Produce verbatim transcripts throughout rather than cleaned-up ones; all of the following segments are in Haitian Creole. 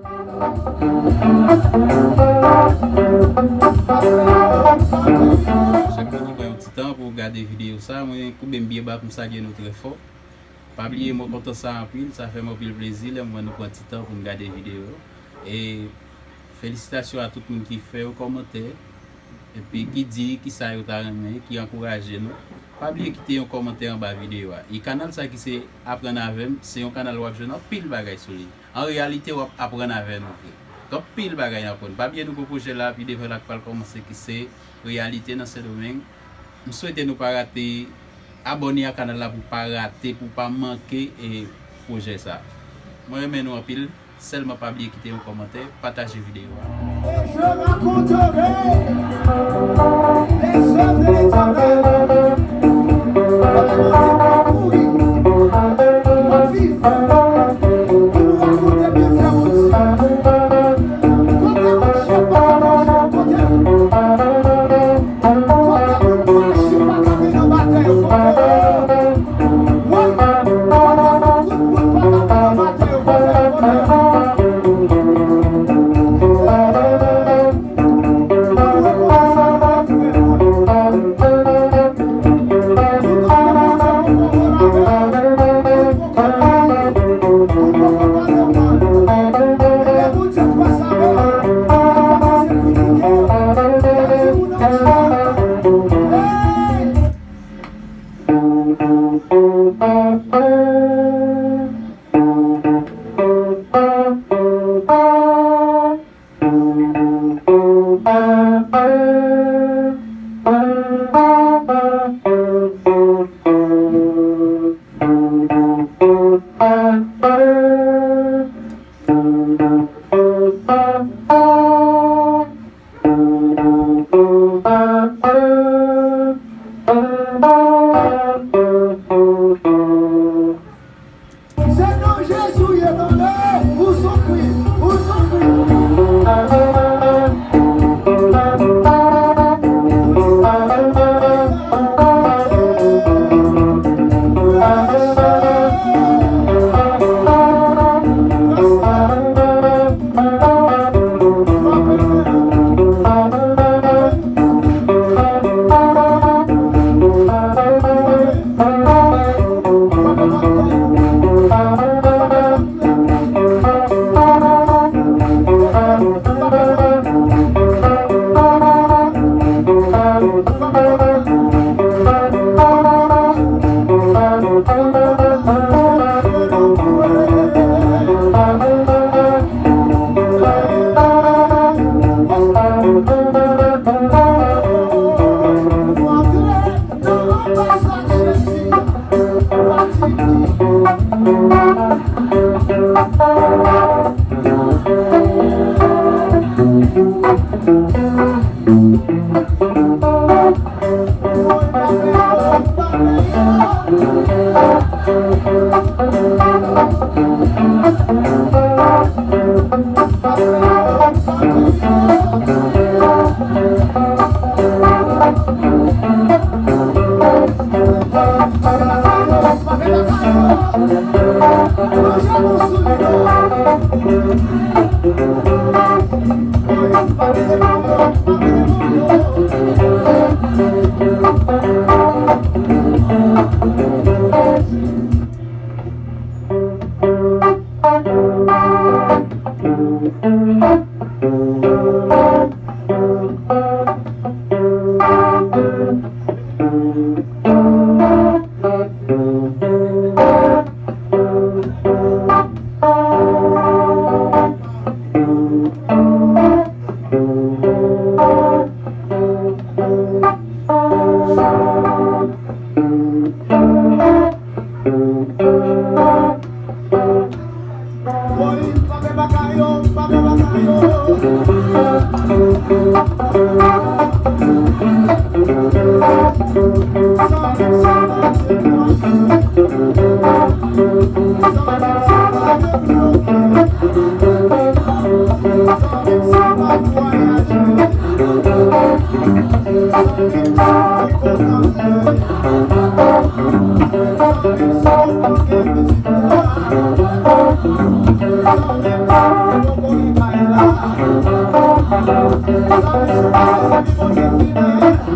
Chak moun ki pran yon ti tan pou gade videyo sa, mwen koube m byen ba pou m salye nou trè fò. Pa bliye, mwen kontan sa anpil, sa fè m anpil plezi lè m wè nou pran ti tan pou n gade videyo yo. E felisitasyon a tout moun ki fè yon kòmantè, epi ki di kisa yo ta renmen, ki ankouraje nou. Pa bliye kite yon kòmantè anba videyo a. E kanal sa ki se Aprann Avè M, se yon kanal w ap jwenn anpil bagay sou li. An reyalite, w ap aprann avè nou vre. Gen anpil bagay n aprann. Pa bliye nou gon pwojè la, pi devan la k pral kòmanse, ki se Reyalite nan Sendomeng. M swete nou pa rate abòne a kanal la pou pa rate, pou pa manke, e, pwojè sa. Mwen renmen nou anpil. Sèlman pa bliye kite yon kòmantè, pataje videyo a. Et je raconterai les œuvres de l'Éternel. Mwen menm, mwen di, mwen mouri, mwen viv, pou nou rakonte byenfè Bondye. Kote Bondye pa ka mache, kote? Kote moun mache pa kanpe nan batay, kote? Wi, kote tout moun pa kanpe nan batay, kote? Kote? Se nan Jezi w ye, tande. Ou soufri, ou soufri.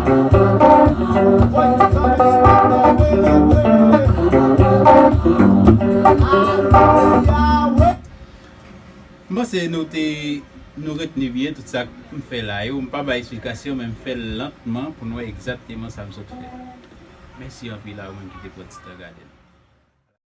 M panse nou te, nou retni byen tout sa m fè la yo. M pa bay esplikasyon, men m fè l lantman pou n wè egzakteman sa m sot fè. Mèsi anpil a ou menm ki te pran ti tan gade l.